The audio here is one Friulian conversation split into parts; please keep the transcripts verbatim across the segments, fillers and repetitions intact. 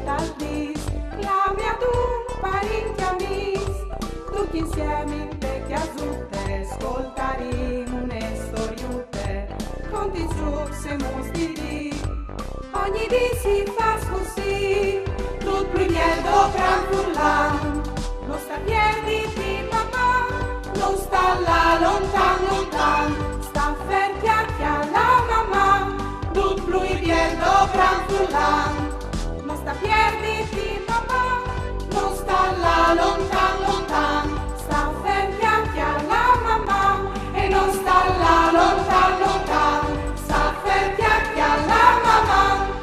Tal dì, clami a dun parint e amis, tutti insieme in te chiasute, scoltaremo une storiute, con ti giù se mostri. Ogni dì si fa così, tutto il biel do gran furlan, non sta piedi di papà, non sta là lontan lontan, sta fer chiacchia la mamma, tutto il biel do gran furlan. Non sta piedi di papà, non sta là lontan lontan, sta fer chiacchia la mamma e non sta là lontan lontan, sta fer chiacchia la mamma.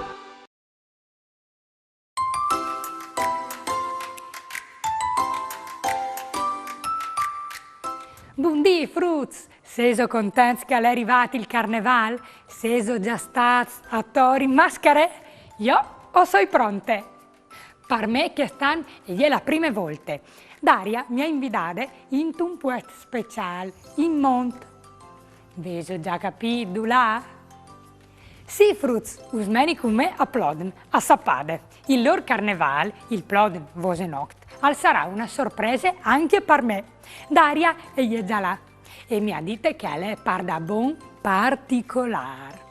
Bundì, fruts! Seso contents che al è rivât il Carneval? Seso già stâts ator in mascare? Jo o soi pronte! Par me chest an e je la prime volte. Daria mi à invidade intun puest speciâl, in mont. Vêso già capît dulà? Sì, fruts, us meni cun me a Plodden, a Sapade. Il lôr carnevâl, il Plodden Vosenocht, al sarà une sorprese ancje par me. Daria e je za là e mi à dite che al è pardabon particolâr.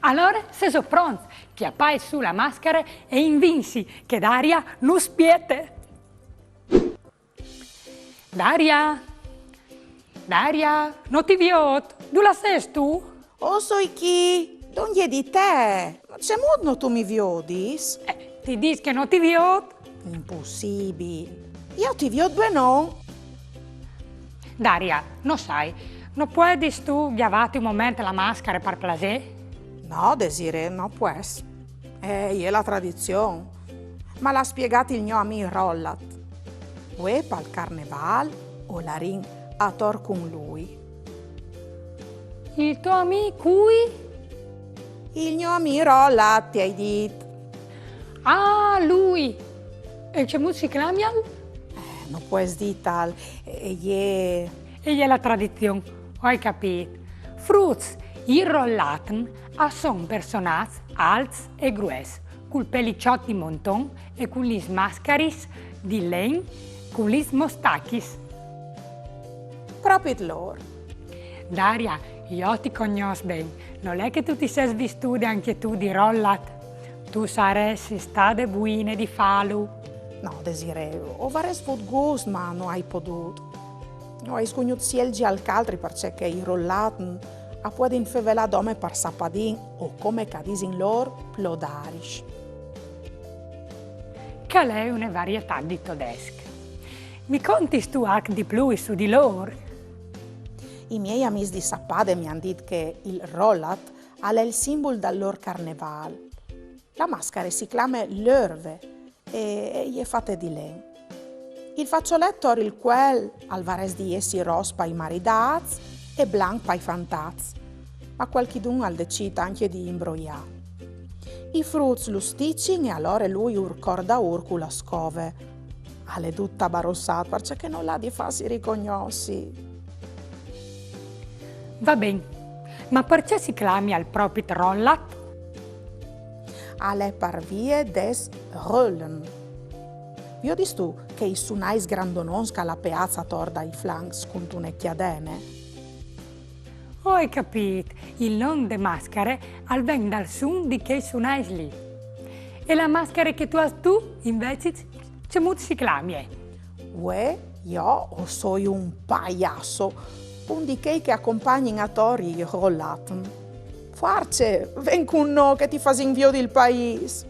Alore, se sêso pronts, cjapait sù la mascare e invinsi, che Daria nus spiete. Daria! Daria, no ti viôt! Dulà sêstu? O soi chi! Dongje di te? Cemût no tu mi viodis? Eh, ti dîs che no ti viôt! Impussibil! Jo ti viôt benon! Daria, no sai, no puedistu gjavâti un moment la mascare par plasê? No, Desirée, no pues. Eh, e je la tradizion. Mal à spiegât il gno amì Rollat. Vuê pal carnevâl o larìn ator cun lui. Il to amì cui? Il gno amì Rollat, ti ai dit. Ah, lui! E cemût si clamial? Eh, no pues dîtal. E je... E je la tradizion, o ai capît. Fruts, i Rollatn a son personaçs alts e grues, cul peliçot di monton e cu lis mascaris di len, cu lis mostachis. Propit lôr. Daria, jo ti cognòs ben. Nol è che tu ti sês vistude ancje tu di Rollat? Tu saressis stade buine di fâlu. No, Desirée, o varès vût gust, ma no ai podût. O ai scugnût sielzi alc altri, parcè che i Rollatn a puedin fevelâ dome par sapadin o, come che a disin lôr, plodarisch. Che al è une varietât di todesc. Mi contistu alc di plui sù di lôr? I miei amîs di Sapade mi àn dit che il Rollat al è il simbul dal lôr carnevâl. La mascare si clame Lörve e e je fate di len. Il façolet tor il cuel al varès di jessi ros pai maridâts e blanc pai fantats, ma cualchidun al decît ancje di imbroiâ. I fruts lu sticin e alore lui ur cor daûr cu la scove. Al è dut tabarossât, parcè che nol à di fâsi ricognossi. Va ben, ma parcè si clamial propit Rollat? Al è par vie des Rölln. Viodistu chei sunais grandonons che al à peâts ator dai flancs cuntune cjadene? O ai capît, il non de mascare al ven dal sun di chei sunais li. E la mascare che tu âs tu, invezit, cemût si clamie? Vuê, jo o soi un paiasso, un di chei che a compagnin ator i Rollatn. Fuarce, ven cun nô che ti fasìn viodi il paîs.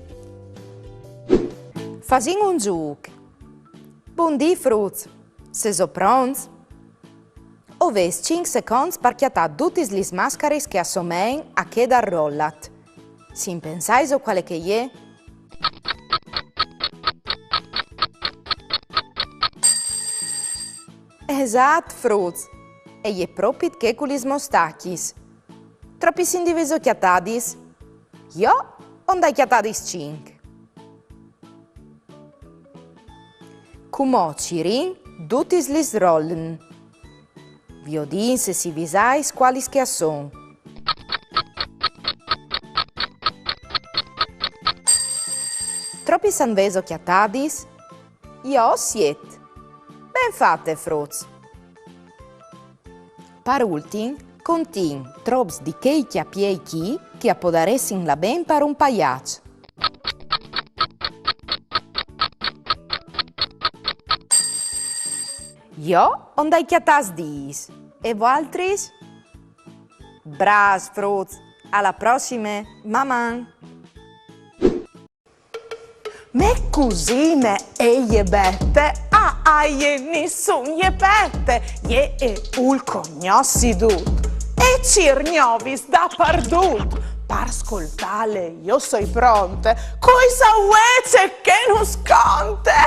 Fasìn un zûc. Bundì, fruts. Sêso pronts? O vês cinc seconts par cjatâ dutis lis mascaris che a somein a chê dal Rollat. Si impensaiso cuale che e je? Esat, fruts! E je propit chê cu lis mostachis. Tropis int vêso cjatadis? Jo o 'nd ai cjatadis cinc. Cumò cirìn dutis lis Rollatn. Viodìn se si visais cualis che a son. Tropis Lis an vêso cjatadis? Jo siet. Ben fate, fruts! Par ultin, contìn trops di chei cjapiei chi che a podaressin lâ ben par un paiaç. Jo o 'nd ai cjatâts dîs. E voaltris? Brâfs, fruts! A la prossime! Maman! Mê cusine e je Bete, a, a jê nissun je pete, jê e vûl cognossi dut, e cîr gnovis dapardut. Par scoltâle jo soi pronte, cui sa vuê ce che nus conte.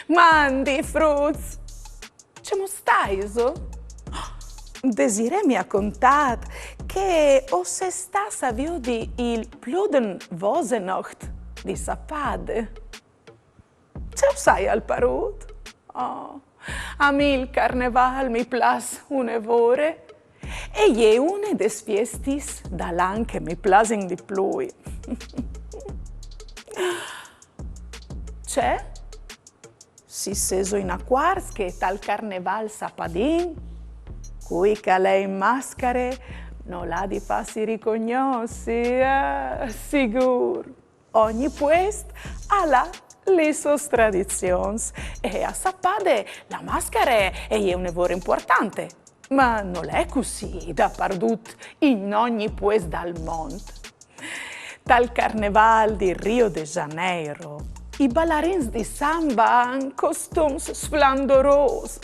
Mandi, fruts! Cemût staiso? Desirée mi à contât che o sês stâts a viodi il Pludden Wosenacht di sapade. Ce us aial parût? Oh, a mi il carnevâl mi plâs une vore e e je une des fiestis dal an che mi plasin di plui. Ce? Si sêso inacuarts che tal carnevâl sapadin, cui che al è in mascare nol à di fâsi ricognossi, eh, sigûr. Ogni puest al à lis sôs tradizions e a sapade la mascare e je une vore impuartante. Ma nol è cussì dapardut in ogni puest dal mont. Tal carnevâl di Rio de Janeiro, i balarins di samba a àn costums sflandorôs,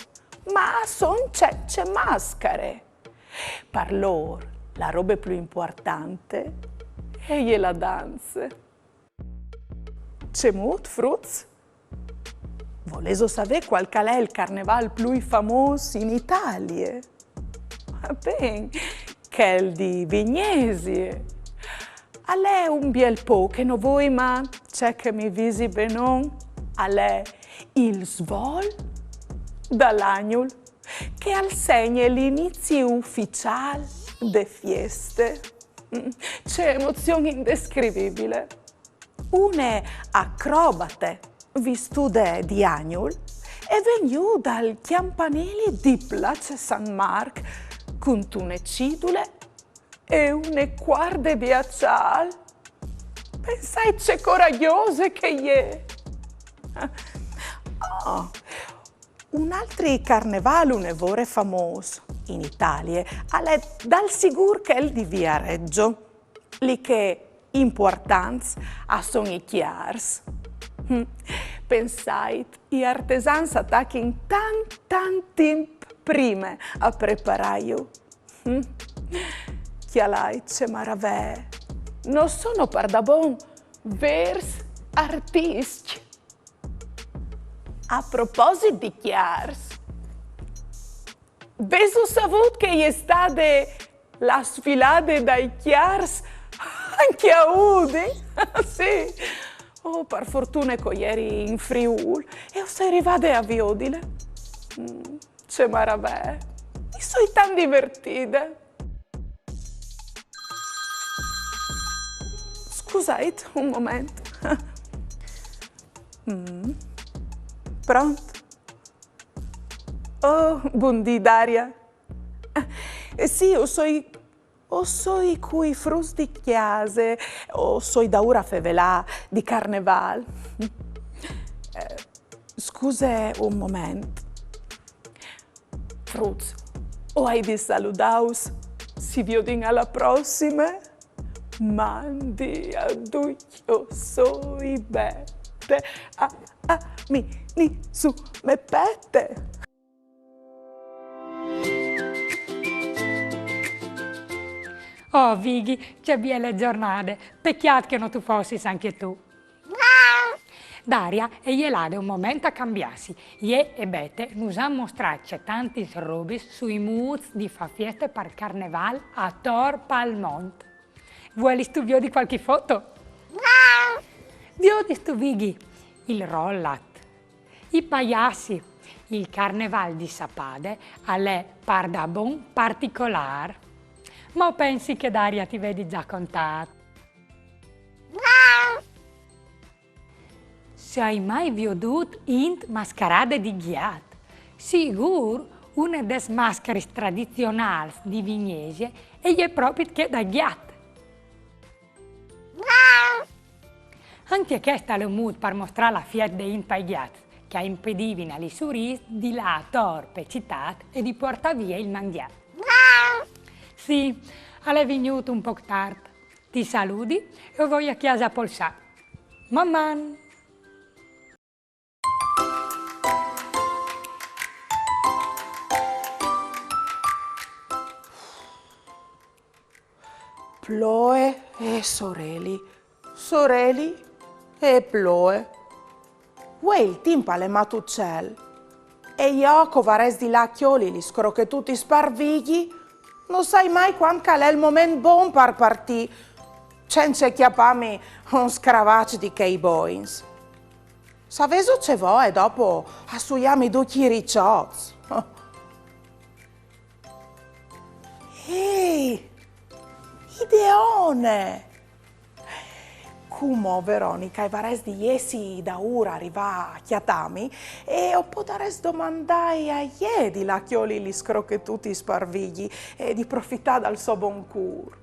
ma a son cence mascare. Par lôr, la robe plui impuartante e je la danze. Cemût, fruts? Volêso savê cuâl che al è il carnevâl plui famôs in Italie? Ben, chel di Vignesie. Al è un biel pôc che no voi, ma ce che mi visi benon al è il svol dal agnul che al segne l'inizi uficiâl de fieste. Mm, ce emozion indescrivibile! Une acrobate vistude di agnul e ven jù dal cjampanili di Place San Marc cuntune cidule e une cuarde di açâl. Pensait ce coragjose che e je! Ah, un altri carnevâl une vore famôs in Italie al è dal sigûr chel di Viareggio, li che impuartants a son i cjârs. Hm. Pensait, i artesans a tachin tant, tant timp prime a preparâju. Hm. Cjalait ce maravee! No sono pardabon vêrs artiscj! A proposit di cjârs, vêso savût che e je stade la sfilade dai cjârs ancje a Udin? Sì. Oh, par fortune che o jeri in Friûl e o soi rivade a viodile. Mm, ce maravee! Mi soi tant divertide. Scusait un moment. Mm. Pront? Oh, bundì, Daria. Eh, sì, o soi, o soi cui fruts di cjase, o soi daûr a fevelâ di carnevâl. Eh, scuse un moment. Fruts, o ai di saludâus, si viodìn a la prossime. Mandi a ducj, o soi Bete, a, a mi nissun me pete. Oh, Vighi, ce biele zornade! Pecjât che no tu fossis ancje tu. Daria e je lade un moment a cambiâsi. Jê e Bete nus àn mostrât ce tantis robis sui mûts di fâ fieste par carnevâl ator pal mont. Vuelistu viodi cualchi foto? Viodistu, Vighi, il rollat, i paiassi, il carnevâl di sapade al è pardabon particolâr. Ma o pensi che Daria ti vedi già contât. Se o ai mai viodût int mascarade di gjat? Sigûr, une des mascaris tradizionâls di Vignesie e je propit chê dal gjat. Ancje chest al è un mût par mostrâ l'afiet de int pai gjats, che a impedivin a lis surîs di lâ ator pe citât e di puartâ vie il mangjâ. Sì, al è vignût un pôc tart. Ti saludi e o voi a cjase a polsâ. Maman! Ploie e soreli, soreli e ploie. Vuê il timp al è matucel. E jo che o varès di lâ a cjoli lis crochetutis par Vigji, no sai mai cuant che al è il moment bon par partî, cence cjapâmi un scravaç di chei bogns. Savêso ce voie dopo a suiâmi ducj i riçots? Ehi, ideone! Cumò Veronica e varès di jessi daûr a rivâ a cjatâmi e o podarès domandâi a jê di lâ a cjoli lis crochetutis par Vigji e di profitâ dal so bon cûr.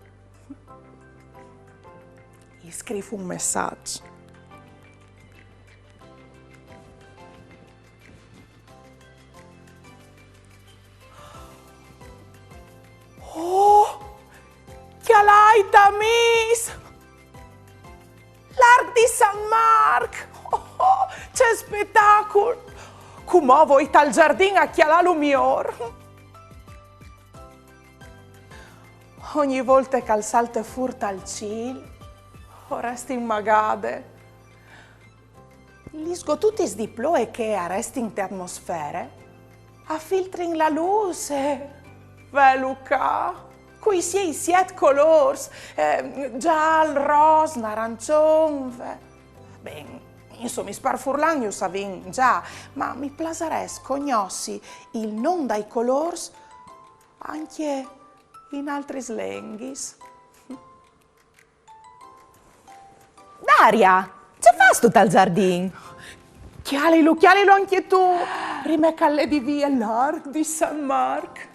I scrîf un messaç. Oh! Cjalait, amîs! L'arc di San Marc! Oh, ce spetacul! Cumò o voi tal zardin a cjalâlu miôr. Ogni volte che al salte fûr tal cîl, o resti inmagade. Lis gotutis di ploie che a restin te atmosfere a filtrin la lûs e velu ca, cui siei siet colôrs, eh, zâl, ros, narançon, ve-, ben, insome, par furlan ju savìn za, ma mi plasarès cognossi il non dai colôrs ancje in altris lenghis. Daria, ce fâstu tal zardin? Cjalilu, cjalilu ancje tu, prime che al ledi vie l'arc di San Marc.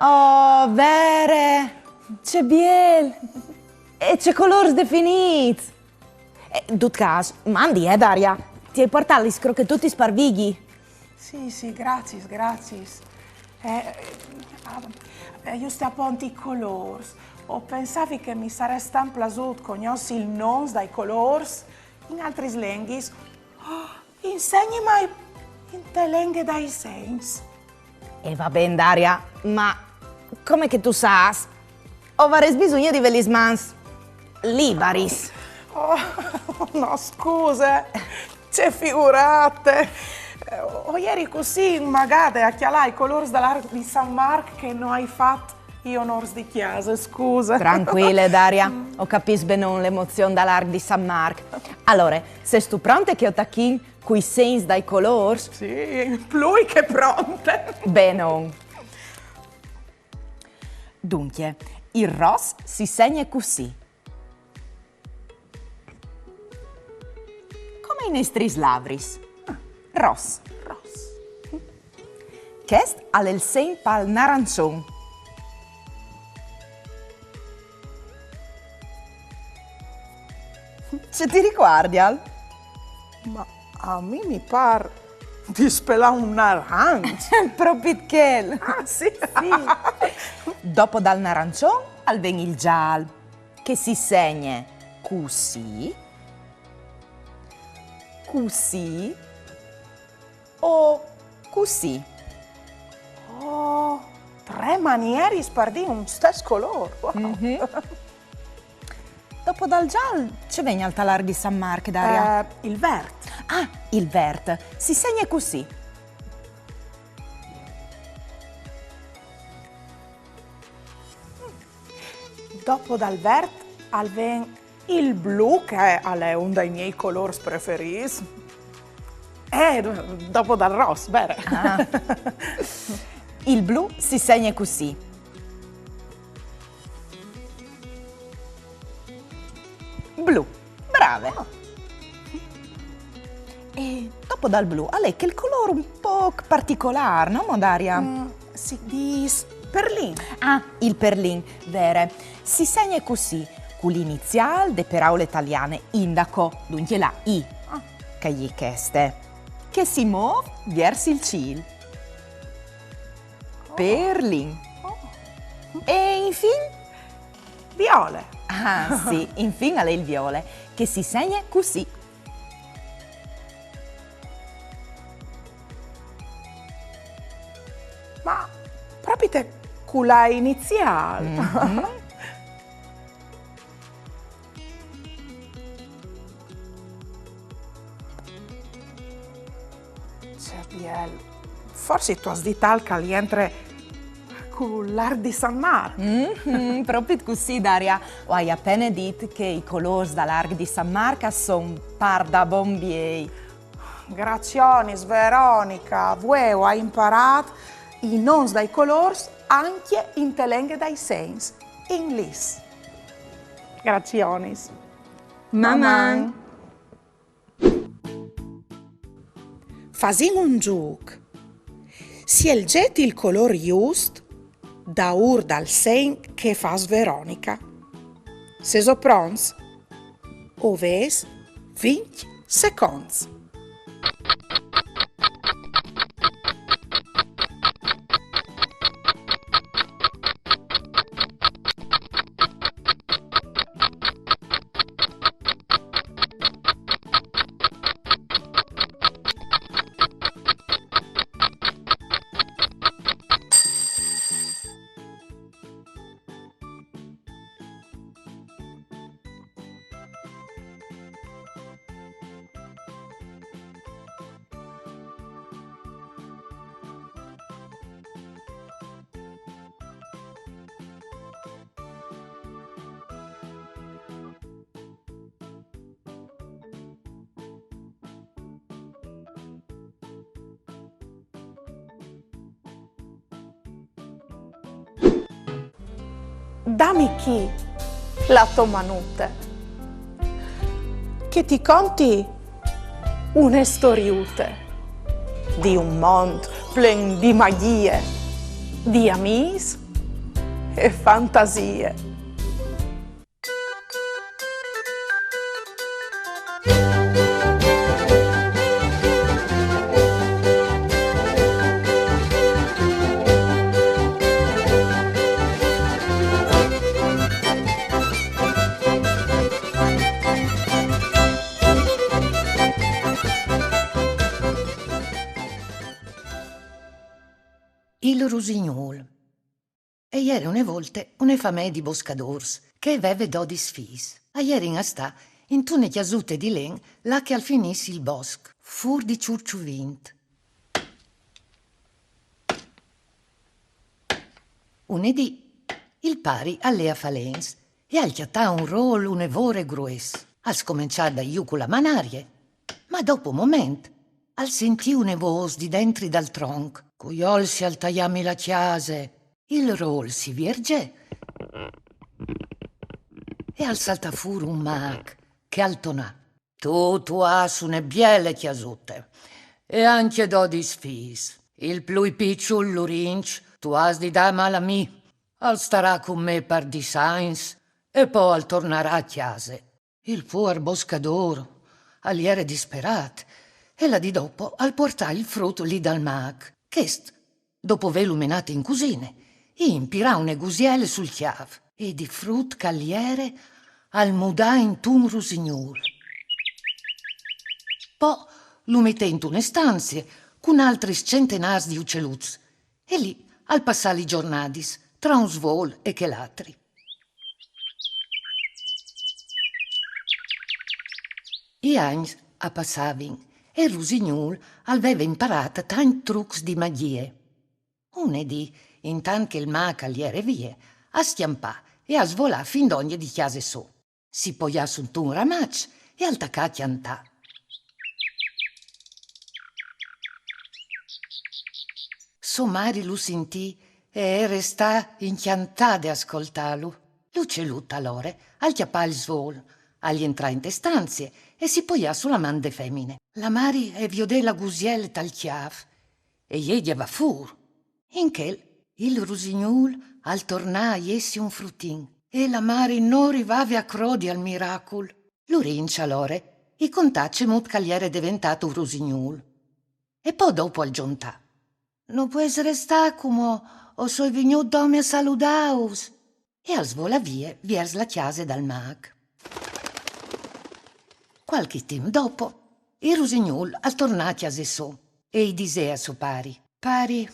Oh, vere, ce biel! E ce colôrs definîts! Eh, dut câs, mandi, eh, Daria, ti ai puartât lis crochetutis par Vigji. Sì, sì, graciis, graciis. Eh, eh, juste apont i colôrs. O pensavi che mi sarès tant plasût cognossi il nons dai colôrs in altris lenghis. Oh, insegnimai inte lenghe dai segns. E va ben, Daria, ma come che tu sâs, o varès bisugne di vê lis mans libaris. Oh, no, scuse, ce figurate. Eh, o jeri cussì inmagade a cjalâ i colôrs dal arc di San Marc che no ai fat i onôrs di cjase, scuse. Trancuile, Daria, o capìs benon la emozion dal arc di San Marc. Alore, sêstu pronte che o tachìn cui segns dai colôrs? Sì, plui che pronte. Benon. Duncje, il ros si segne cussì. Come i nestris lavris. Ros. Ros. Chest al è il segn pal narançon. Ce ti ricuardial? Ma a mi mi pâr di spelâ un naranç. Propit chel. Ah, sì? Sì. Dopo dal narançon al ven il zâl, che si segne cussì, cussì o cussì. Oh, trê manieris par dî un stes colôr. Wow. Mhm. Dopo dal zâl, ce vegnial tal arc di San Marc, Daria? Eh, il vert. Ah, il vert. Si segne cussì. Dopo dal vert al ven il blu, che al è un dai miei colôrs preferîts. Eh, dopo dal ros, vere? Ah. Il blu si segne cussì. blu. Brave. Ah. E dopo dal blu, al è chel colôr un pôc particolâr, no, Daria? Mm, si dîs perlin. Ah, il perlin, vere. Si segne cussì, cu l'iniziâl de peraule taliane indaco, duncje la I, ah, che e je cheste, che si môf viers il cîl. Oh. Perlin. Oh. E infin? Viole. Ah, sì, infin al è il viole, che si segne cussì. Ma propite cu la iniziâl. Mhm. Ce biel. Forsit tu âs dit alc che al jentre cu l'arc di San Marc. Mhm, propit cussì, Daria. O ai a pene dit che i colôrs dal arc di San Marc a son pardabon biei. Gracionis, Veronica, vuê o ai imparât i nons dai colôrs ancje inte lenghe dai segns, inglês. Gracionis. Maman! Fasìn un zûc. Sielzêt il colôr just daûr dal segn che e fâs Veronica. Sêso pronts? O vês vincj seconts. Dami chi la tô manute, che ti conti une storiute di un mont plen di magjie, di amîs e fantasie. Il rusignûl. E jere une volte une famee di boscadôrs che e veve dodis fîs. A jerin a stâ intune cjasute di len là che al finìs il bosc, fûr di Çurçuvint. Une dì, il pari al lè a fâ lens e al cjatà un rôl une vore grues. Al scomençà a dâi jù cu la manarie, ma dopo un moment al sintì une vôs di dentri dal tronc: «Cui olsi al taiâmi la cjase?» Il rôl si viergè e al saltà fûr un mâc che al tonà: «Tu, tu âs une biele cjasute e ancje dodis fîs. Il plui piçul, Lurinç, tu âs di dâmal a mi. Al starà cun me par dîs agns e po al tornarà a cjase.» Il puar boscadôr al jere disperât e la dì dopo al puartà il frut li dal mâc. Chest, dopo vêlu menât in cusine, i impirà une gusiele sul cjâf e di frut che al jere al mudà intun rusignûl. Po lu metè intune stanzie cun altris centenârs di uceluts e li al passà li zornadis tra un svol e chel altri. I agns a passavin e il rusignûl al veve imparât tancj trucs di magjie. Une dì, intant che il mâc al jere vie, al scjampà e al svolà fin dongje di cjase sô. Si poià suntun ramaç e al tacà a cjantâ. Sô mari lu sintì e e restà incjantade a scoltâlu. L'ucelut alore al cjapà il svol, Al jentrà inte stanzie e si poià su la man de femine. La mari e viodè la gusiele tal cjâf e jê gjavà fûr. In chel, il rusignûl al tornà a jessi un frutin e la mari no rivave a crodi al miracul. Lurinç alore i contà cemût che al jere deventât un rusignûl. E po dopo al zontà: No pues restâ cumò, o soi vignût dome a saludâus. E al svolà vie viers la cjase dal mâc. Cualchi timp dopo, il rusignûl al tornà a cjase sô e i disè a so pari: Pari,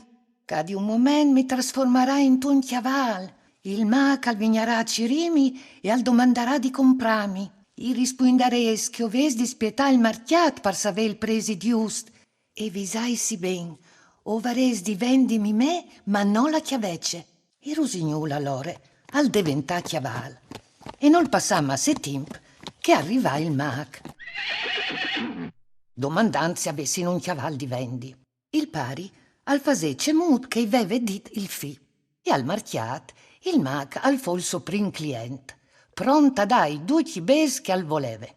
ca di un moment mi trasformarai intun cjaval. Il mâc al vignarà a cirîmi e al domandarà di comprâmi. I rispuindarês che o vês di spietâ il marcjât par savê il presi just. E visaitsi ben, o varês di vendimi me, ma no la cjavece. Il rusignûl alore al deventà cjaval. E nol passà masse timp che al rivà il mâc, domandant se a vessin un cjaval di vendi. Il pari al fasè cemût che i veve dit il fi, e al marcjât il mâc al fo il so prin client, pront a dâi ducj i bêçs che al voleve.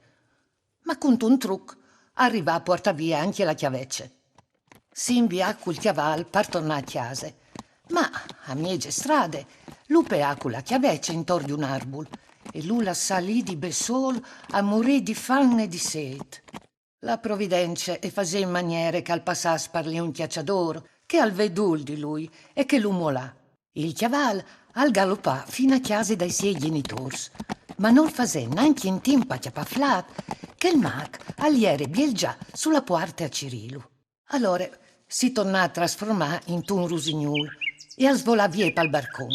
Ma cuntun truc al rivà a puartâ vie ancje la cjavece. Si invià cul cjaval par tornâ a cjase, ma a mieze strade lu peà cu la cjavece intor di un arbul e lu lassà li di bessôl a murî di fam e di sêt. La providence e fasè in maniere che al passàs par li un cjaçadôr, che al vedè dûl di lui e che lu molà. Il cjaval al galopà fin a cjase dai siei gjenitôrs, ma nol fasè nancje in timp a cjapâ flât, che il mâc al jere bielzà su la puarte a cirîlu. Alore si tornà a trasformâ intun rusignûl e al svolà vie pal barcon.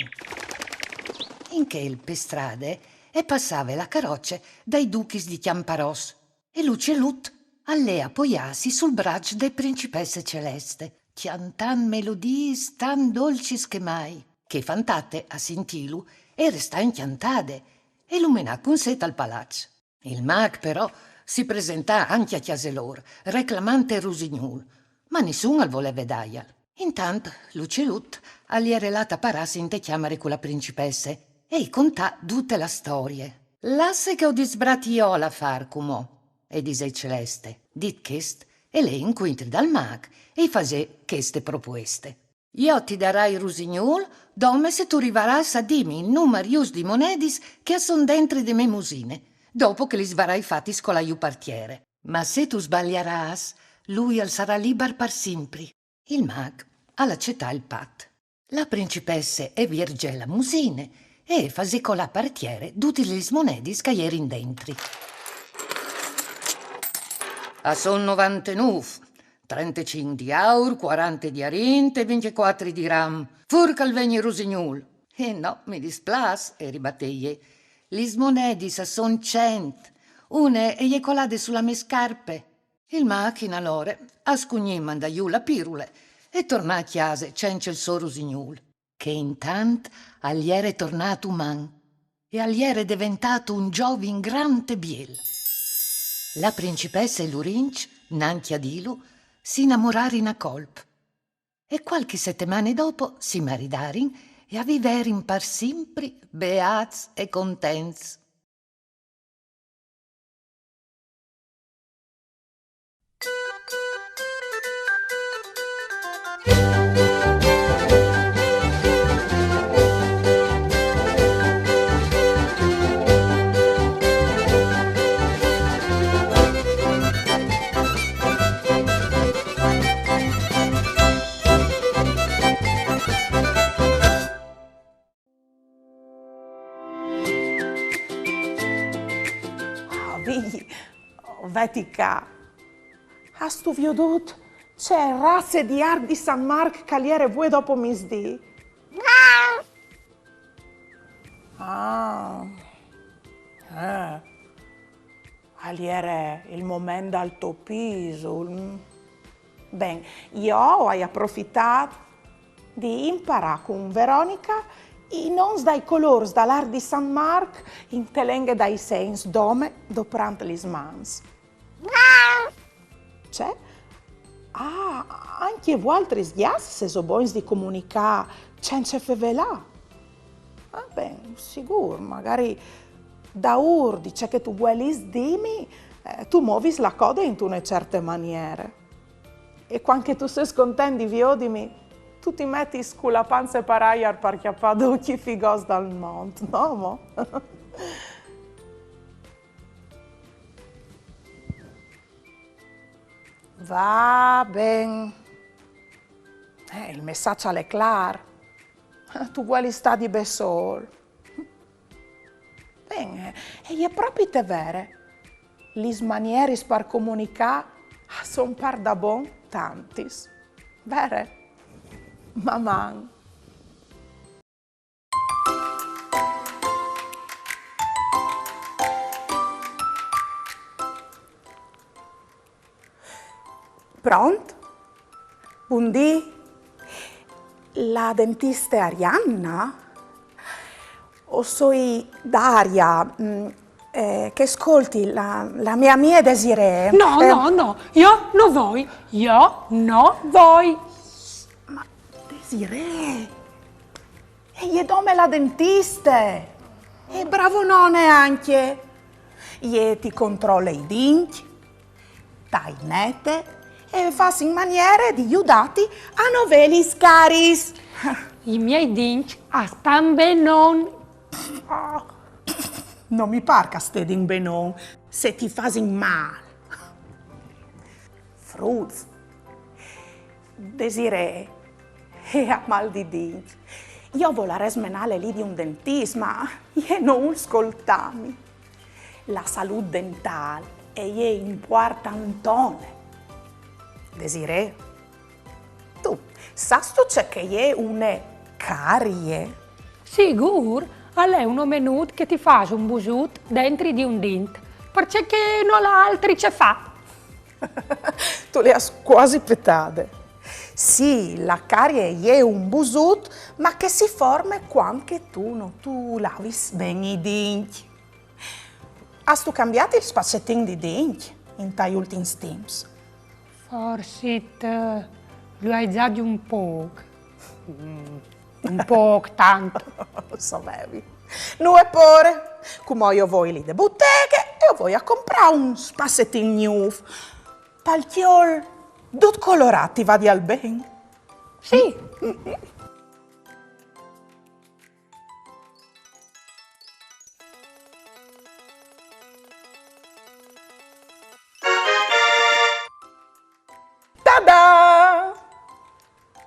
In chel, pe strade, e passave la caroce dai duchis di Cjamparòs. E l'ucielut al lè a poiâsi sul braç de principesse Celeste, cjantant melodiis tant dolcis che mai. Chê fantate, a sintîlu, e restà incjantade e lu menà cun sê tal palaç. Il mâc, però, si presentà ancje a cjase lôr, reclamant il rusignûl, ma nissun al voleve daial. Intant, l'ucielut al jere lât a parâsi inte cjamare cu la principesse e i contà dute la storie. Lasse che o disbrati jo l'afâr cumò, e disè Celeste. Dit chest, e lè incuintri dal mâc e i fasè cheste propueste. Jo ti darai il rusignûl dome se tu rivarâs a dîmi il numar just di monedis che a son dentri de mê musine, dopo che lis varai fatis colâ jù par tiere. Ma se tu sbaliarâs, lui al sarà libar par simpri. Il mâc al acetà il pat. La principesse e vierzè la musine e e fasè colâ par tiere dutis lis monedis che a jerin dentri. A son novantenûf, trentecinc di aur, cuarante di arint e vincjecuatri di ram. Fûr che al vegni il rusignûl. Eh no, mi displâs, e ribatè jê. Lis monedis a son cent. Une e je colade su la mê scarpe. Il mâc alore al scugnì mandâ jù la pirule e tornà a cjase cence il so rusignûl, che intant al jere tornât uman e al jere deventât un zovin grant e biel. La principesse e Lurinç, nancje a dîlu, si inamorarin a colp. E cualchi setemane dopo si maridarin e a viverin par simpri beâts e contents. Ah, Vigji, veti ca. Âstu viodût ce raze di art di San Marc che al jere vuê dopo misdì? Ah. Eh. Al jere il moment dal to pisul. Ben, jo o ai aprofitât di imparâ cun Veronica i nons dai colôrs dal art di San Marc inte lenghe dai segns, dome doprant lis mans. Ce? Ah, ancje vualtris gjats sêso bogns di comunicâ cence fevelâ. Ah, ben, sigûr, magari Daûr di ce che tu vuelis dîmi, eh, tu movis la code intune certe maniere. E cuant che tu sês content di viodimi, tu ti metis cu la panze par aiar par cjapâ ducj i figos dal mont, no mo? Va ben. Eh, il messaç al è clâr. Tu vuelis stâ di bessôl. Ben, eh, e je propit vere. Lis manieris par comunicâ a son pardabon tantis. Vere? Maman! Pront? Bundì? La dentiste Arianna? O soi Daria, mm, eh, che scolti, la, la mê amie Desirée. No, eh, no, no, jo no voi, jo no voi. Ma Desirée, e je dome la dentiste. E bravonone ancje. Jê ti controle i dincj, tai nete e fâs in maniere di judâti a no vê lis cariis. I miei dincj a stan benon. No mi pâr che a stedin benon, se ti fasin mâl. Fruts. Desirée e à mâl di dincj. Jo o volarès menâle li di un dentist, ma jê no vûl scoltâmi. La salût dentâl e je impuartantone. Desirée, tu sâstu ce che e je une carie? Sigûr, al è un omenut che ti fâs un busut dentri di un dint, parcè che nol à altri ce fâ. Tu le âs cuasi petade. Sì, la carie e je un busut, ma che si forme cuant che tu no tu lavis ben i dincj. Âstu cambiât il spacetin di dincj intai ultins timps? Forsit, eh, lu ai za di un pôc. Mm, un pôc, tant. Lu savevi. Nuie pôre. Cumò jo o voi li de buteghe e o voi a comprâ un spacetin gnûf. Tal cjol dut colorât, ti vadial ben? Sì. Tada!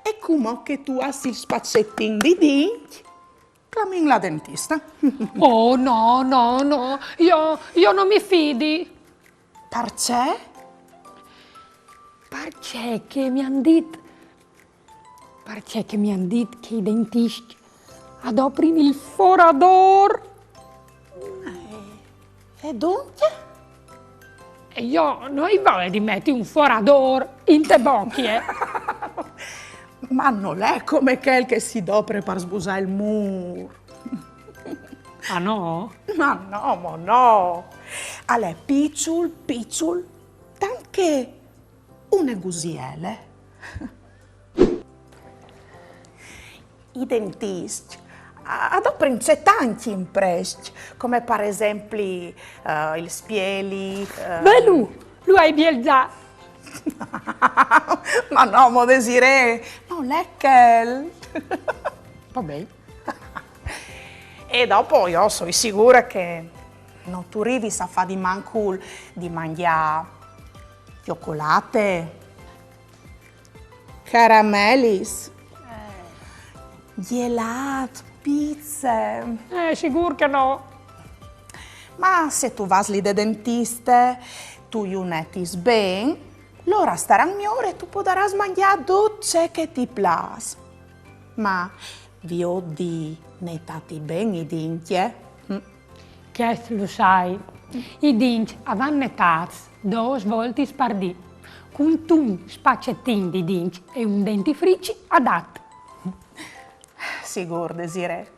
E cumò che tu âs il spacetin di dincj, clamìn la dentiste. Oh, no, no, no, jo, jo no mi fidi. Parcè? Parcè che mi àn dit, parcè che mi àn dit che i dentiscj a doprin il foradôr. Eh, e duncje? E jo no ai voie di meti un foradôr inte bocje. Ma nol è come chel che si dopre par sbusâ il mûr. Ah no? Ma no, mo no. Al è piçul, piçul, tant che une gusiele. I dentiscj a, a doprin cetancj imprescj, come par esempli, eh, il spieli, eh. Velu, lu ai biel za. Ma no, mo Desirée, nol è chel. Va ben. E dopo jo o soi sigure che no tu rivis a fâ di mancul di mangjâ cjocolate, caramelis, gelât, pize. Eh, sigûr che no. Ma se tu vâs li de dentiste, tu ju netis ben, lôr a staran miôr e tu podarâs mangjâ dut ce che ti plâs. Ma viôt di netâti ben i dincj, eh? Mm. Chest lu sai. I dincj a van netâts dôs voltis par dì, cuntun spacetin di dincj e un dentifrici adat. Sigûr, Desirée.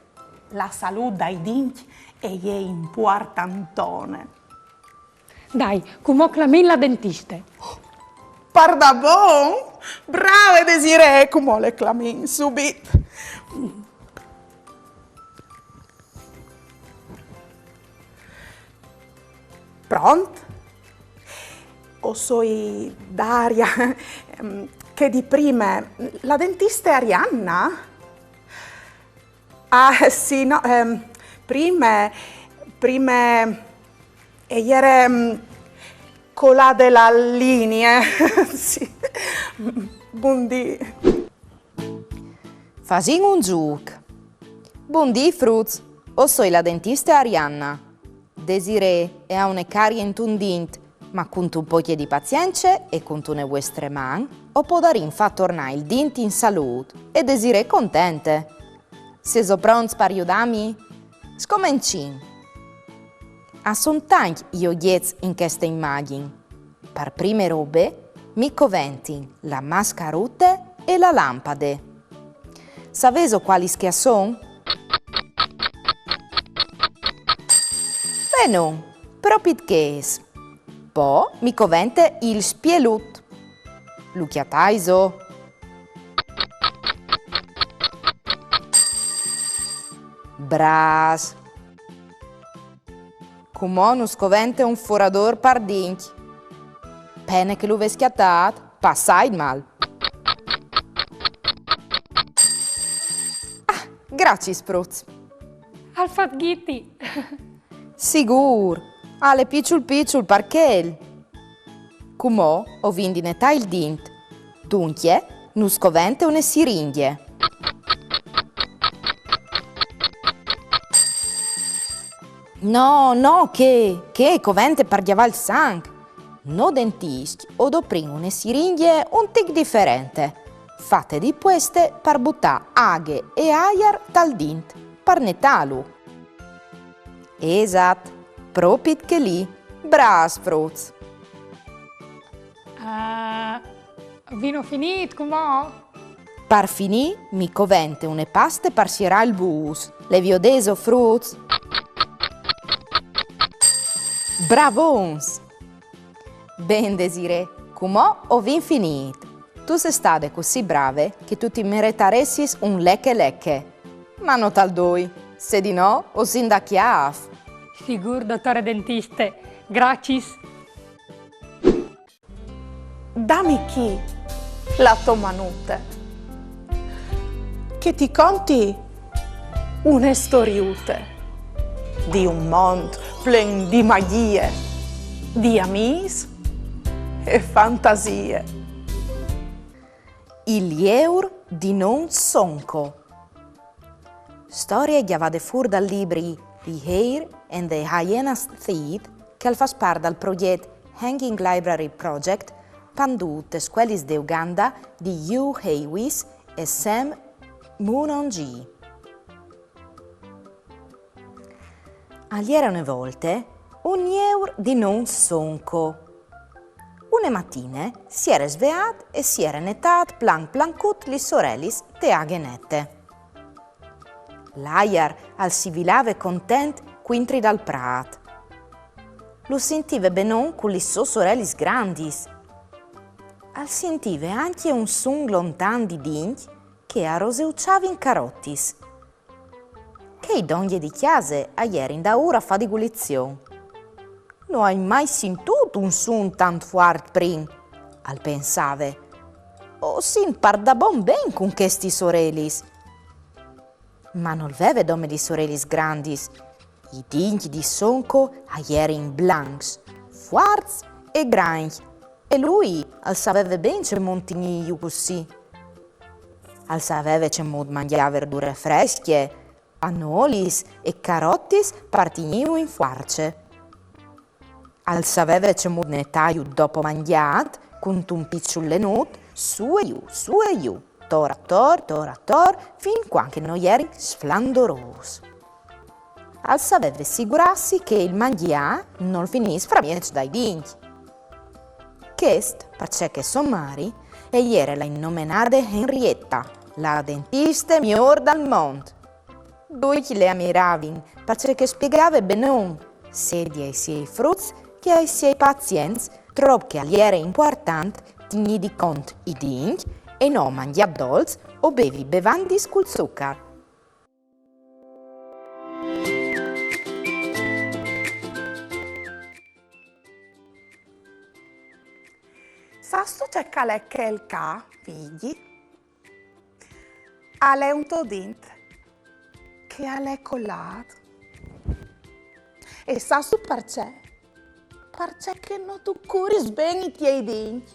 La salût dai dincj e je impuartantone. Dai, cumò clamìn la dentiste. Pardabon? Brave, Desirée, cumò le clamìn subit. Pront? O soi Daria, ehm, chê di prime, la dentiste Arianna? Ah, sì, no, ehm, prime, prime e jere, ehm, colade la linie. Sì. Bundì. Fasìn un zûc. Bundì, fruts. O soi la dentiste Arianna. Desirée e à une carie intun dint, ma cuntun pocje di pazience e cuntune vuestre man o podarìn fâ tornâ il dint in salût e Desirée contente. Sêso pronts par judâmi? Scomencìn! A son tancj i ogjets in cheste imagjin. Par prime robe mi coventin la mascarute e la lampade. Savêso cualis che a son? Benon, propit chês. Po mi covente il spielut. Lu cjataiso? Brâfs! Cumò nus covente un foradôr par dincj. Pene che lu vês cjatât, passaitmal. Ah, graciis, fruts. Al fat ghiti. Sigûr, al è piçul piçul par chel. Cumò o vin di netâ il dint. Duncje, nus covente une siringjie. No, no, chê, chê e covente par gjavâ il sanc. Nô dentiscj o doprìn une siringjie un tic diferente, fate di pueste par butâ aghe e aiar tal dint, par netâlu. Esat, propit chê li. Brâfs, fruts! Ah, vino finît, cumò? Par finî, mi covente une paste par sierâ il bûs. Le viodêso, fruts? Bravons! Ben, Desirée, cumò o vin finît. Tu sês stade cussì brave che tu ti meretaressis un leche leche. Ma no tal doi, se di no o sin da cjâf. Sigûr, dotore dentiste. Graciis. Dami chi la tô manute, che ti conti une storiute di un mont plen di magjie, di amîs e fantasie. Il jeur di non Sonco. Storie gjavade fûr dal libri The Hare and the Hyena's Teeth, che al fâs part dal progjet Hanging Library Project, pandût tes scuelis de Uganda di Hugh Hayes e Sam Munongi. Al jere une volte un jeur di non Sonco. Une matine si jere sveât e si jere netât planc plancut lis orelis te aghe nete. L'aiar al sivilave content cuintri dal prât. Lu sintive benon cu lis sôs orelis grandis. Al sintive ancje un sun lontan di dincj che a roseuçavin carotis. Chei dongje di cjase a jerin daûr a fâ di gulizion. No ai mai sintût un sun tant fuart prin, al pensave. O sint pardabon ben cun chestis orelis. Ma nol veve dome lis orelis grandis. I dincj di Sonco a jerin blancs, fuarts e grancj. E lui al saveve ben cemût tignîju cussì. Al saveve cemût mangjâ verdure frescje, panolis e carotis par tignîju in fuarce. Al saveve cemût netâju dopo mangjât, cuntun piçul lenut, sù e jù, sù e jù, tor a tor, tor a tor, fin cuant che no jeri sflandorôs. Al saveve sigurâsi che il mangjâ nol finìs framieç dai dincj. Chest parcè che sô mari e jere la innomenade Henrietta, la dentiste miôr dal mont. Ducj le amiravin, parcè che e spiegave benon, sedi ai siei fruts che ai siei pazients, trop che al jere impuartant tignî di cont i dincj e no mangjâ dolçs o bevi bevandis cul zucar. ce che al è chel ca, Vigji? Al è un to dint che al è colât. E sâstu parcè? Parcè che no tu curis ben i tiei dincj.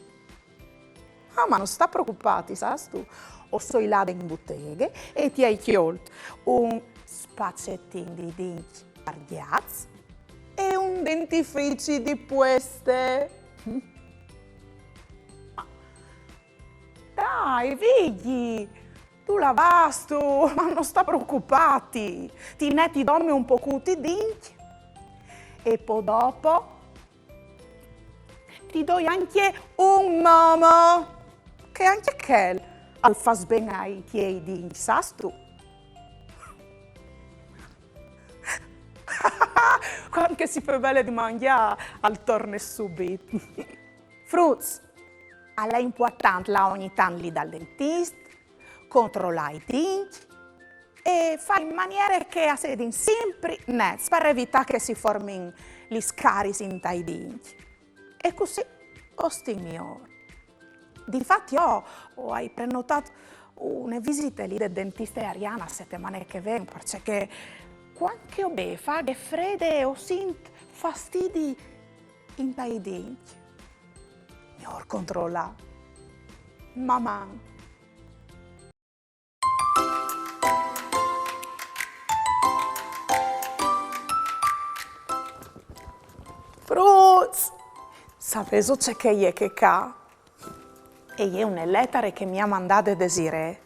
Ah, ma no sta preocupâti, sâstu? O soi lade in buteghe e ti ai cjolt un spacetin di dincj par gjats e un dentifici di pueste. Dai, Vigji, tu lavâstu, ma no sta preocupâti. Ti neti dome un pocût i dincj e po dopo ti doi ancje un momo, che ancje chel al fâs ben ai tiei dincj, sâstu? Cuant che si fevele di mangjâ, al torne subit. Fruts, al è impuartant lâ ogni tant li dal dentist, controlâ i dincj e fâ in maniere che a sedin simpri nets par evitâ che si formin lis cariis intai dincj. E cussì o stin miôr. Difat jo o ai prenotât une visite li de dentiste Ariana setemane che ven, parcè che cuant che o bêf aghe frede o sint fastidi intai dincj. Miôr controlâ. Maman! Fruts! Savêso ce che e je chê ca? E je une letare che mi à mandade Desirée.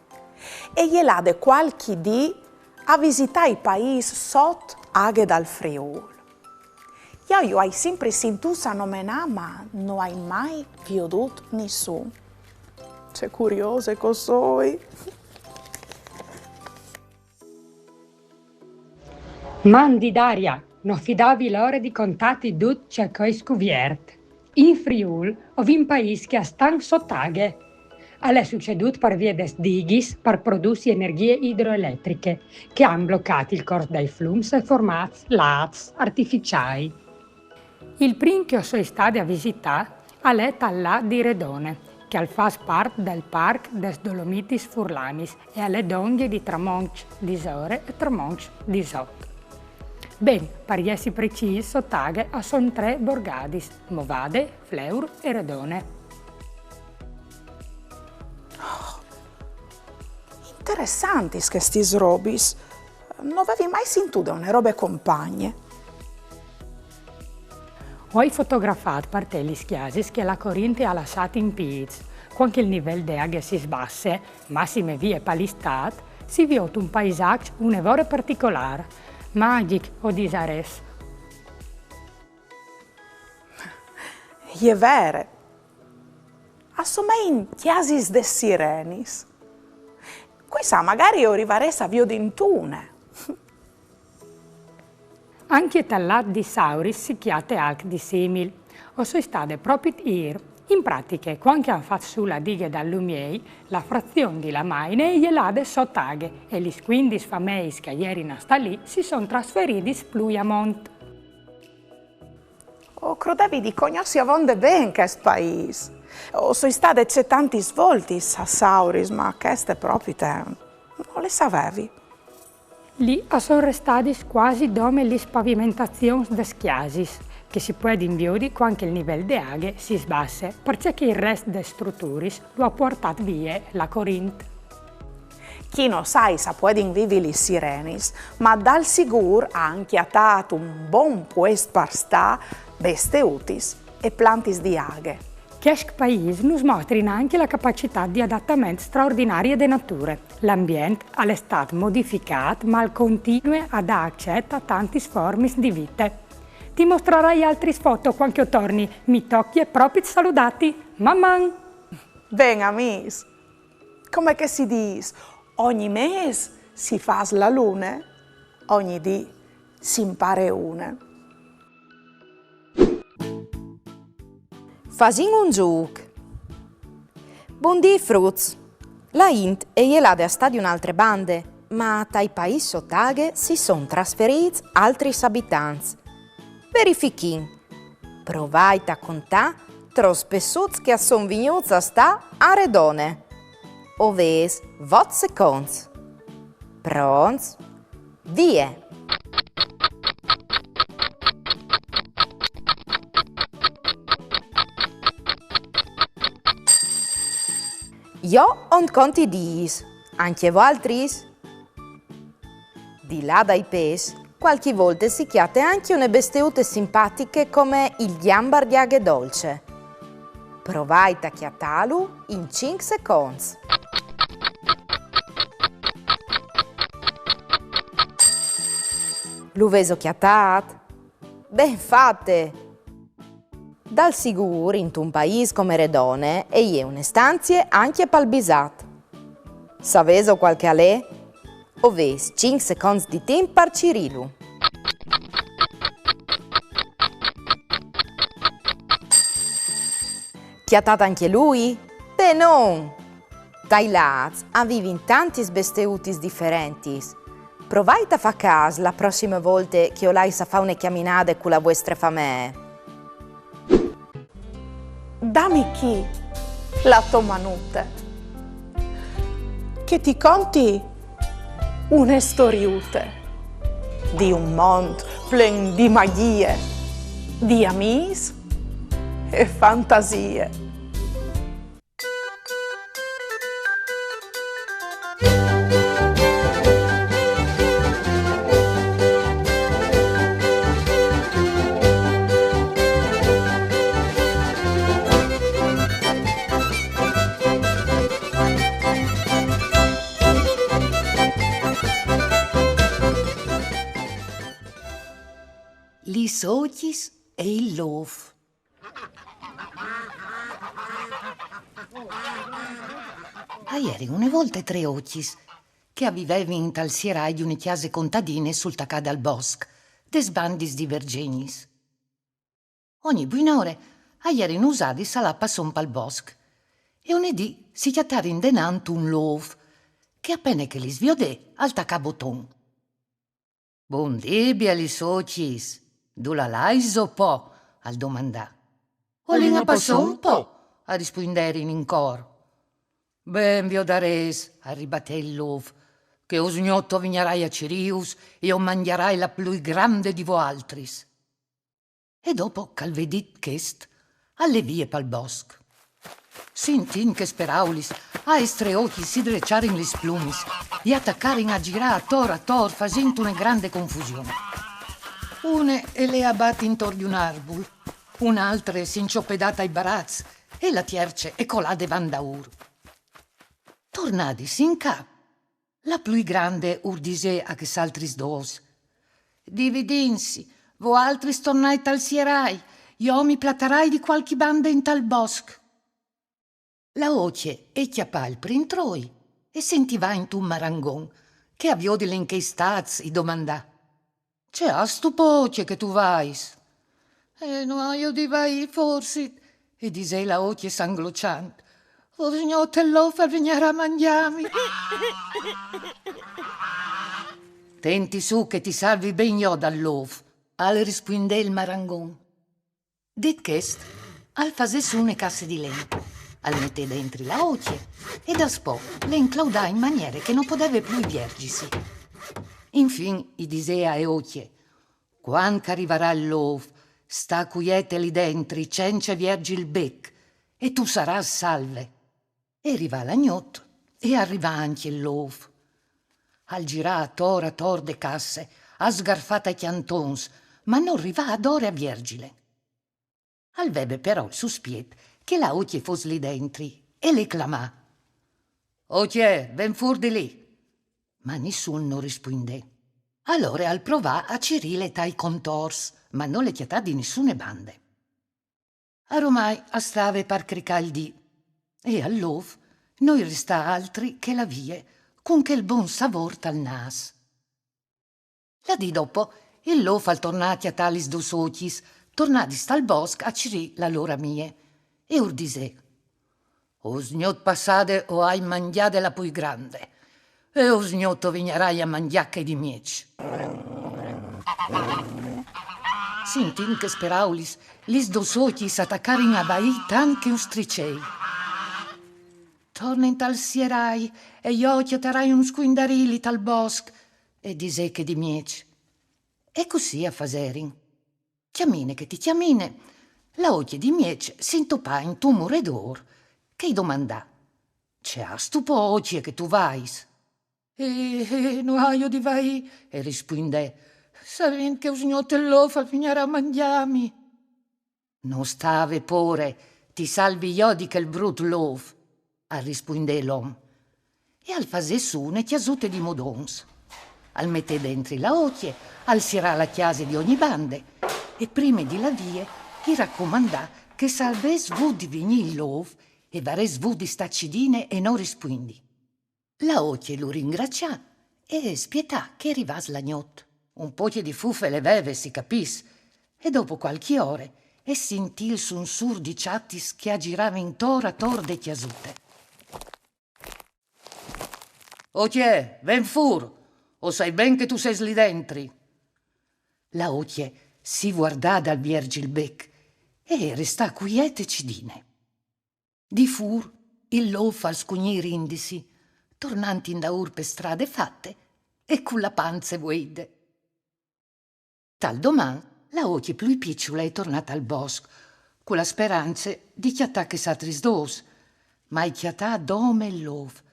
E je lade cualchi dì a visitâ i paîs sot aghe dal Friûl. Jo ju ai simpri sintûts a nomenâ, ma no ai mai viodût nissun. Ce curiose che o soi! Mandi Daria, no fidavi lore di contâti dut ce che o ai scuviert. In Friûl o vin paîs che a stan sot aghe. Al è sucedût par vie des dighis par produsi energjie idroeletriche, che a àn blocât il cors dai flums e formât lâcs artificiâi. Il prin che o soi stade a visitâ al è tal lât di Redone, che al fâs part dal Parc des Dolomitis Furlanis e al è dongje di tramoncj disore e tramoncj disot. Ben, par jessi precîs, sot aghe a son trê borgadis: Movade, Fleur e Redone. Oh, interessantis chestis robis. No vevi mai sintude une robe compagne. O ai fotografât par te lis cjasis che la corint e à lassât in pîts. Cuant che il nivel de aghe si sbasse, massime vie pa l'Istât, si viôt un paisaç une vore particolâr. Magjic, o disarès. E je vere. A somein cjasis des sirenis. Cui sa, magari o rivarès a viodint une. Ancje tal lât di Sauris si cjate alc di simil. O soi stade propit îr. In pratiche, cuant che a àn fat sù la dighe dal Lumiei, la frazion di la Maine e je lade sot aghe e lis cuindis fameis che a jerin a stâ li si son trasferidis plui a mont. O crodevi di cognossi avonde ben chest paîs. O soi stade cetantis voltis a Sauris, ma cheste propite no le savevi. Li a son restadis cuasi dome lis pavimentazions des cjasis, che si puedin viodi cuant che il nivel de aghe si sbasse, parcè che il rest des struturis lu à puartât vie la corint. Chi no sai se a puedin vivi lis sirenis, ma dal sigûr a àn cjatât un bon puest par stâ, bestiutis e plantis di aghe. Chescj paîs nus mostrin ancje la capacitât di adatament straordinarie de nature. L'ambient al è stât modificât, ma al continue a dâ acet a tantis formis di vite. Ti mostrarai altris foto cuant che o torni. Mi tocje propit saludâti. Maman! Ben, amîs! Come che si dîs, ogni mês si fâs la lune, ogni dì si impare une. Fasìn un zûc. Bundì, fruts! La int e je lade a stâ di une altre bande, ma tai paîs sot aghe si son trasferîts altris abitants. Verifichìn. Provait a contâ tros pessuts che a son vignûts a stâ a Redone. O vês vot seconts. Pronts? Vie! Jo o 'nt conti dîs, ancje voaltris? Di là dai pes, cualchi volte si cjate ancje une besteute simpatiche come il gjambar di aghe dolce. Provait a cjatâlu in cinc seconts. Lu vêso cjatât? Ben fate! Dal sigûr, intun paîs come Redone, e je une stanzie ancje pal bisat. Savêso cuâl che al è? O vês cinc seconts di timp par cirîlu. Cjatât ancje lui? Benon! Tai lâts a vivin tantis besteutis diferentis. Provait a fâ câs la prossime volte che o lais a fâ une cjaminade cu la vuestre famee. Dami chi la tô manute, che ti conti une storiute di un mont plen di magjie, di amîs e fantasie. Lis ocjis e il lôf. A jerin une volte trê ocjis che a vivevin intal sierâi di une cjase contadine sul tacâ dal bosc, des bandis di Vergjenis. Ogni buinore a jerin usadis a lâ a passon pal bosc e une dì si cjatarin denant un lôf che, a pene che lis viodè, al tacà boton. Bundì, bielis ocjis, dulà laiso po? Al domandà. O lin a passon po, a rispuinderin in côr. Ben viodarês, al ribatè il lôf, che usgnot o vignarai a cirîus e o mangjarai la plui grande di voaltris. E dopo che al vè dit chest, al lè vie pal bosc. Sintint chês peraulis, aes trê ocjis si dreçarin lis plumis e a tacarin a zirâ ator ator fasint une grande confusion. Une e lè a bati intor di un arbul, une altre si inçopedà tai baraçs e la tierce e colà devant daûr. Tornadis in ca, la plui grande ur disè a chês altris dôs: Dividìnsi, voaltris tornait tal sierâi, jo mi platarai di cualchi bande intal bosc. La ocje e cjapà il prin troi e si intivà intun marangon, che a viodile in chei stâts i domandà: Ce âstu po, ocje, che tu vais? Eh, no aio di vaî, forsit, i disè la ocje sangloçant. Usgnot il lôf al vignarà a mangjâmi. Tenti sù che ti salvi ben jo dal lôf, al rispuindè il marangon. Dit chest, al fasè sù une casse di len, al metè dentri la ocje e daspò le inclaudà in maniere che no podeve plui vierzisi. Infin i disè ae ocje: Cuant che a rivarà il lôf, sta cuiete li dentri, cence vierzi il bec, e tu sarâs salve. E rivà la gnot, e al rivà ancje il lôf. Al zirà ator ator de casse, al sgarfà tai cjantons, ma nol rivà adore a vierzile. Al veve però il suspiet che la ocje fos li dentri, e le clamà: Ocje, ven fûr di li! Ma nissun nol rispuindè. Alore al provà a cirîle tai contors, ma no le cjatà di nissune bande. Aromai al stave par cricâ il dì, e al lôf no i restà altri che lâ vie, cun chel bon savôr tal nâs. La dì dopo, il lôf al tornà a cjatâ lis dôs ocjis, tornadis tal bosc a cirî la lôr amie, e ur disè: Usgnot passade o ai mangjade la plui grande, e usgnot o vignarai a mangjâ chê di mieç. Sintint chês peraulis, Lis dôs ocjis a tacarin a vaî tant che un stricei. «Torne intal sierai e jo o cjatarai un scuindarili tal bosc», e disè chê di mieç. E cussì a faserin. Cjamine che ti cjamine, la ocje di mieç si intopà intun muredôr che i domandà: «Ce âstu po ocje che tu vais?» «Eh, eh, no aio di vaî», e rispuindè, «savint che usgnot il lôf al vignarà a mangjâmi.» «No sta vê pôre, ti salvi jo di chel brut lôf», al rispuindè l'om. E al fasè sù une cjasute di modons. Al metè dentri la ocje, al sierà la cjase di ogni bande, e prime di lâ vie i racomandà che se al ves vût di vignî il lôf e varès vût di stâ cidine e no rispuindi. La ocje lu ringracià e spietà che e rivàs la gnot. Un pocje di fufe le veve, si capìs, e dopo cualchi ore e sintì il sunsûr di çatis che a giravin ator ator de cjasute. «Ocje, ven fûr, o sai ben che tu sês li dentri.» La ocje si vuardà dal vierzi il bec e e restà cuiete cidine. Di fûr il lôf al scugnì rindisi, tornant indaûr pe strade fate e cu la panze vueide. Tal doman la ocje plui piçule e tornà tal bosc, cu la sperance di cjatâ chês altris dôs, ma e cjatà dome il lôf,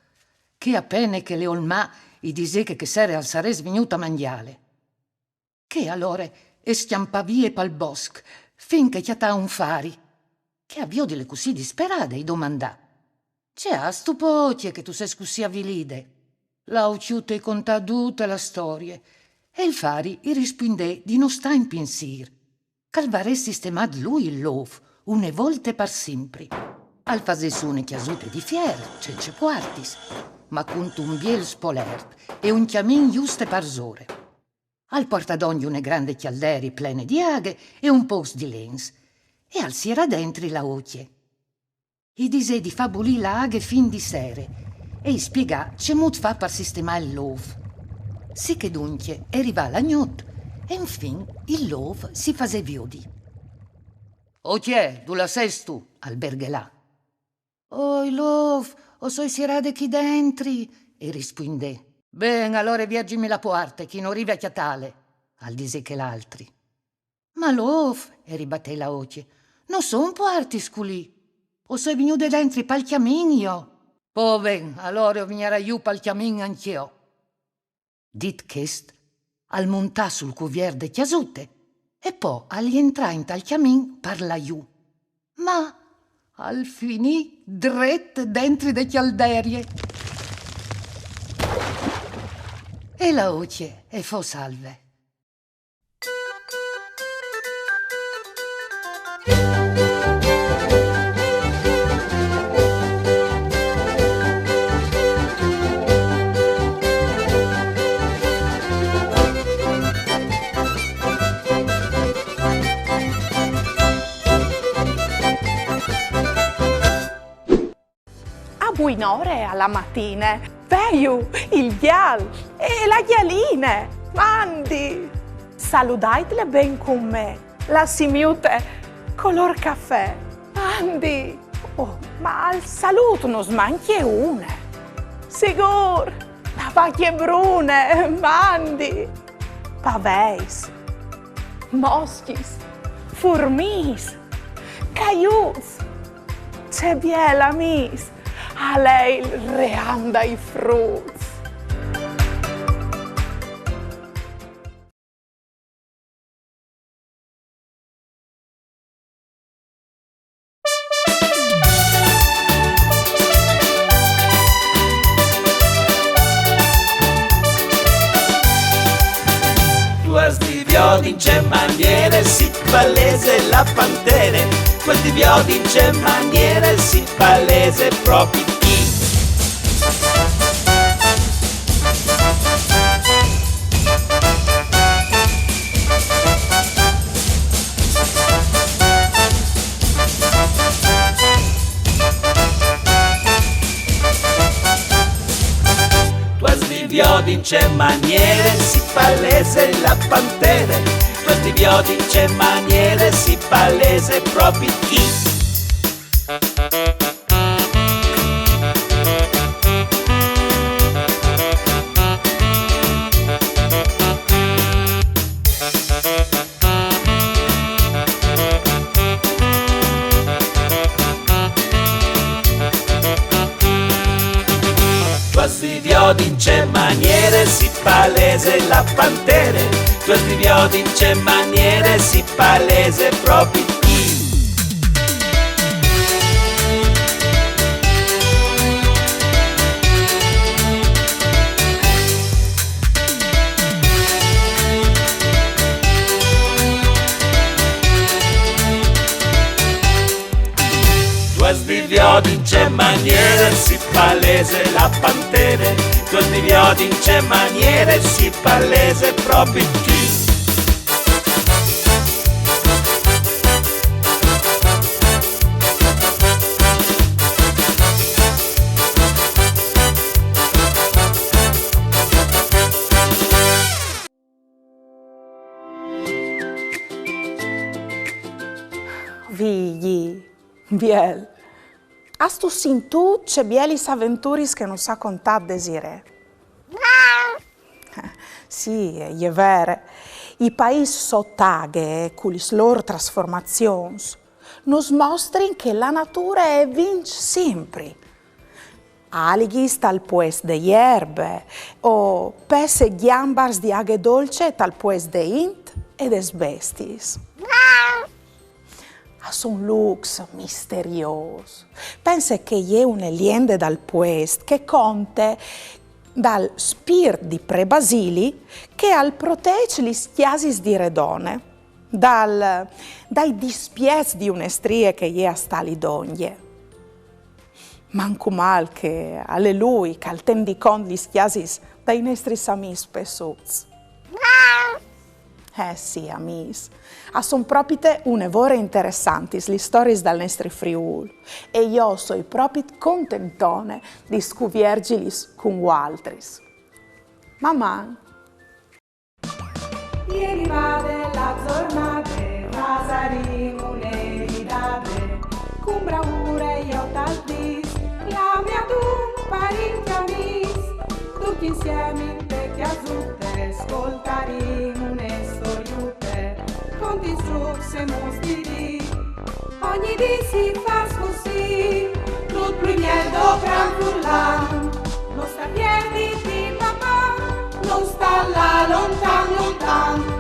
che a pene che le olmà i disè che chê sere al sarès vignût a mangjâle. Chê alore e scjampà vie pal bosc, fin che e cjatà un fari, che a viodile cussì disperade i domandà: «Ce âstu po ocje che tu sês cussì avilide?» La ocjute i contà dute la storie, e il fari i rispuindè di no stâ in pinsîr, che al varès sistemât lui il lôf, une volte par simpri. Al fasè sù une cjasute di fier, cence puartis, ma cuntun biel spolert e un cjamin juste parsore. Al puartà dongje une grande cjalderie plene di aghe e un pôcs di lens, e al sierà dentri la ocje. I disè di fâ bulî la aghe fin di sere e i spiegà cemût fâ par sistemâ il lôf. Sì che duncje e rivà la gnot e infin il lôf si fasè viodi. «Ocje, dulà sêstu?» al berghelà. «Oi lôf, o soi sierade chi dentri», e rispuindè. «Ben, alore vierzimi la puarte, che no rivi a cjatâle», al disè chel altri. «Ma lôf», e ribatè la ocje, «no son puartis culì. O soi vignude dentri pal cjamin jo.» «Po ben, alore o vignarai jù pal cjamin ancje jo.» Dit chest, al montà sul cuviert de cjasute e po al jentrà intal cjamin par lâ jù. Ma al finì dret dentri de cjalderie. E la ocje e fo salve. A buinore a la matine, veiu il gjal e la gjaline, mandi! Saludaitle ben cun me, la simiute colôr cafè, mandi! Oh, ma al salût nus mancje une. Sigûr, la vacje brune, mandi! Paveis, moscjis, furmiis, caiuts. Ce biel amîs, al è il ream dai fruts. Tu âs di viodi in ce maniere si palese la pantere, tu âs di viodi in ce maniere si palese propit chi. Tu âs di viodi in ce maniere si palese la pantere, Duas di viodi in ce maniere si palese propit chi. Duas di viodi in ce maniere si palese la pantere. Duas di viodi in ce maniere si palese propit chi. Duas di viodi in ce maniere si palese la pantere. Duas di viodi in ce maniere si palese propit chi. Vigji, biel. Âstu sintût ce bielis aventuris che nus à contât Desirée? Sì, e je vere. I paîs sot aghe, cu lis lôr trasformazions, nus mostrin che la nature e vinç simpri. Alighis tal puest de jerbe, o pes e gjambars di aghe dolce tal puest de int e des bestiis. A son lûcs misteriôs. Pense che e je une liende dal puest che e conte dal spirt di pre Basili che al protêç lis cjasis di Redone dal, dai dispiets di une strie che e je a stâ li dongje. Mancul mâl che al è lui che al ten di cont lis cjasis dai nestris amîs pessuts. Eh sì, amîs. A son propite une vore interessantis lis storiis dal nestri Friûl. E jo o soi propit contentone di scuvierzilis cun voaltris. Maman! E je rivade la zornade, fasarìn une ridade, cun braure jo tal dîs, clamìn adun parint e amîs, ducj insiemi inte cjasute, scoltarìn une storiute, contins, zûcs e muts di dì. Ogni dì si fâs cussì, dut plui biel dal gran furlan. No sta pierditi, papà, no sta lâ lontan, lontan.